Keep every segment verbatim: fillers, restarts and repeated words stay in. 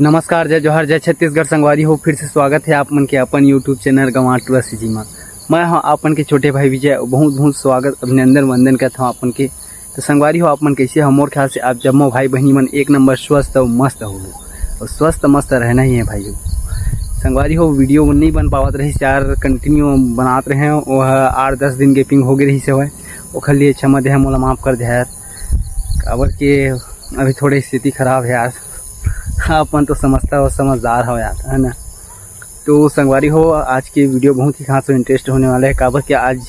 नमस्कार, जय जोहार, जय छत्तीसगढ़ संगवारी हो। फिर से स्वागत हे आप मन के अपन YouTube चैनल गंवार टूरा सीजी मा। मैं हव आप मन के छोटे भाई विजय। बहुत बहुत स्वागत, अभिनंदन, वंदन करत हव आप मन के। तो संगवारी हो, आप मन कैसे हो? मोर ख्याल से आप जम्मो भाई बहिनी मन एक नंबर स्वस्थ अउ मस्त हो, अउ स्वस्थ मस्त रहना ही है भाई हो। संगवारी हो, वीडियो नहीं बन पावत रहिस यार, कंटिन्यू बनात रहे, वो आठ दस दिन गैपिंग हो गई रहिस हवय, ओखर लिए क्षमा देहा, मोला माफ कर देहा यार, काबर के अभी थोड़ी स्थिति खराब है यार। अपन तो समझता हो, समझदार हो यार, है ना? तो संगवारी हो, आज के वीडियो बहुत ही खास इंटरेस्ट होने वाला है, काबर कि आज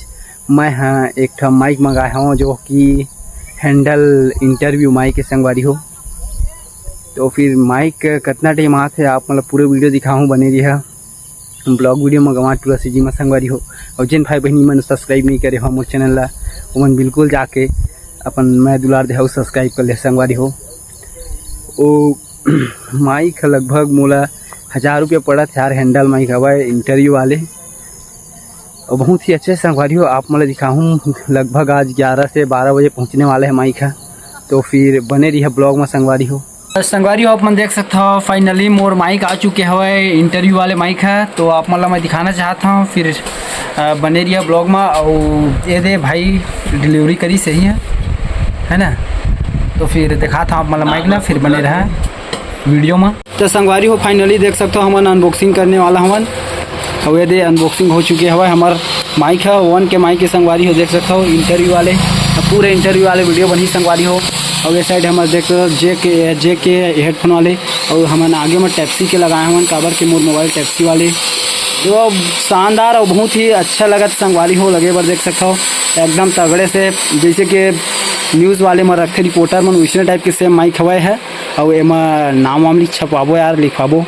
मैं ह एक ठा माइक मंगाए हव, जो कि हैंडल इंटरव्यू माइक है संगवारी हो। तो फिर माइक कितना टाइम आथे, आप मतलब पूरे वीडियो दिखाहूँ, बने रहिहा ब्लॉग वीडियो में गंवार टूरा सीजी मा संगवारी हो। और जिन भाई बहनी मन सब्सक्राइब नहीं करे हो मोर चैनल ला, ओमन बिल्कुल जाके अपन मैं दुलार देहा सब्सक्राइब कर ले संगवारी हो। ओ माइक ह लगभग मोला हजार रुपया पड़त यार, हैंडल माइक हवय इंटरव्यू वाले। और बहुत ही अच्छे संगवारी हो, आप मोला दिखाहूँ, लगभग आज ग्यारह से बारह बजे पहुँचने वाले हैं माइक ह। तो फिर बने रहिहा ब्लॉग में संगवारी हो। संगवारी हो, आप मन देख सकत हो, फाइनली मोर माइक आ चुके हवय, इंटरव्यू वाले माइक ह। तो आप मन ला मैं दिखाना चाहत हव, फिर अ, बने रहिहा ब्लॉग में। और ये दे भाई, डिलीवरी करी सही है, है ना? तो फिर दिखात हव आप मन ला माइक ला, फिर बने रहा वीडियो में। तो संगवारी हो, फाइनली देख सकत हो, हमन अनबॉक्सिंग करने वाला हवन। और ये दे अनबॉक्सिंग हो चुके हवय हमर माइक ह, वन के माइक के संगवारी हो, देख सकत हो इंटरव्यू वाले, अब पूरे इंटरव्यू वाले वीडियो बनही संगवारी हो। और ये साइड हमर देख सकत हो जे के, जे के हेडफोन वाले, और हमन आगे में टाइप सी के लगाए हवन, काबर के मोर मोबाइल टाइप सी वाले। जो शानदार और बहुत ही अच्छा लगत संगवारी हो, लगे बर देख सकत हो एकदम तगड़े से, जैसे कि न्यूज़ वाले मन रखथे रिपोर्टर मन, वैसने टाइप के सेम माइक हवय है। और एमा नाम वाम लिख छपवाबो यार, लिखवाबो।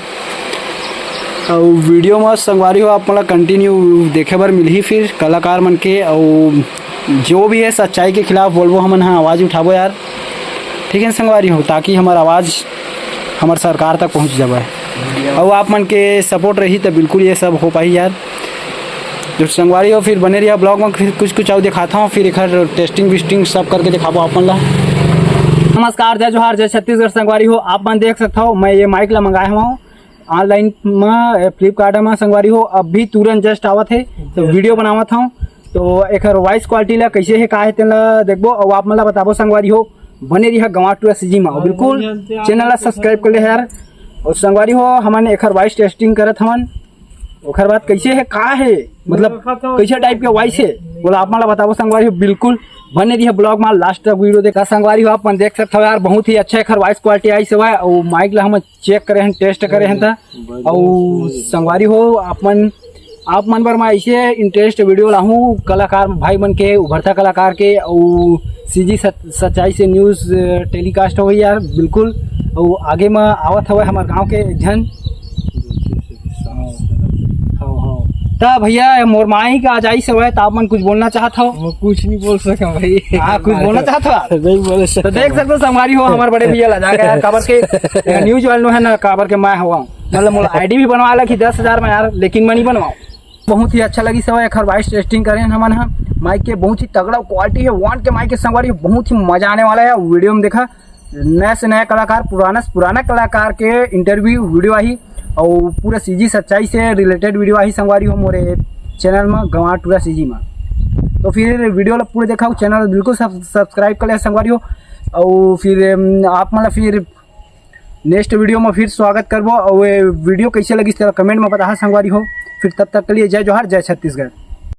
अउ वीडियो म संगवारी हो, आप मन ला कंटिन्यू देखे बर मिलही फिर कलाकार मन के, अउ जो भी है सच्चाई के खिलाफ बोलबो हमन, हाँ, आवाज़ उठाबो यार, ठीक है संगवारी हो, ताकि हमर आवाज़ हमर सरकार तक पहुँच जावे। अउ आप मन के सपोर्ट रही तो बिल्कुल ये सब हो पाही यार। जो संगवारी हो, फिर बने रहिहा ब्लॉग में, फिर कुछ कुछ अउ दिखाता हूँ, फिर एकर टेस्टिंग वेस्टिंग सब करके दिखाबो आप मन ला। नमस्कार, जय जोहार, जय छत्तीसगढ़ संगवारी हो। आप मन देख सकता हो, मैं ये माइक ला मंगाए हूँ ऑनलाइन में, फ्लिपकार्ट में संगवारी हो, अभी तुरंत जस्ट आवत है, तो वीडियो बनावत हूँ। तो एकर वॉइस क्वालिटी ला कैसे है, का है, तेन ला देखबो और आप मन ला बताबो संगवारी हो। बने रहिहा गंवार टूरा सीजी मा, बिल्कुल चैनल ला सब्सक्राइब कर ले यार। और संगवारी हो, हमन एकर वॉइस टेस्टिंग करत हमन, ओकर बाद कैसे है, का है, मतलब कैसे टाइप के वॉइस है, बोला आप मन ला बताबो संगवारी हो। बिल्कुल बने रहिहा ब्लॉग में, लास्ट तक वीडियो देखा संगवारी हो। आप मन देख सकत हो यार, बहुत ही अच्छा एकर वॉइस क्वालिटी आइस हवय। और माइक ला हमन चेक करे हन, टेस्ट करे हन त। और संगवारी हो, आप मन, आप मन बर मैं ऐसे इंटरेस्ट वीडियो लाहूँ कलाकार भाई मन के, उभरता कलाकार के, और सीजी सच-, सच्चाई से न्यूज़ टेलीकास्ट होही यार, बिल्कुल। और आगे में आवत हवय हमर गांव के एक झन। हाँ, हाँ। त भैया, मोर माइक आज आइस हवय, त आप मन कुछ बोलना चाहत हो? मैं कुछ नहीं बोल सका भाई। हाँ, कुछ बोलना चाहत हो आप? नहीं बोल तो सका देख भाई। सकते हो संगवारी हो, हमारे बड़े भैया ला जाके यार, काबर के न्यूज़ वाले है ना, काबर के मैं हवा, मतलब मोला आईडी भी बनवा ला कि दस हजार में यार, लेकिन मैं नहीं बनवाऊँ। बहुत ही अच्छा लगिस हवय एखर वॉइस टेस्टिंग करे हन हमन ह। माइक के बहुत ही तगड़ा क्वालिटी है, वन के माइक के संगवारी, बहुत ही मजा आने वाला है। वीडियो में देखा, नया से नया कलाकार, पुराना से पुराना कलाकार के इंटरव्यू वीडियो आही, और पूरा सीजी सच्चाई से रिलेटेड वीडियो आही संगवारी हो मोरे चैनल में, गंवार टूरा सीजी में। तो फिर वीडियो ला पूरा देखा, चैनल बिल्कुल सब-, सब्सक्राइब कर ले संगवारी हो। और फिर, अम, आप मतलब फिर नेक्स्ट वीडियो में फिर स्वागत करबो, और ये वीडियो कैसे लगिस तेला कमेंट में बताहा संगवारी हो। फिर तब तक के लिए जय जोहार, जय छत्तीसगढ़।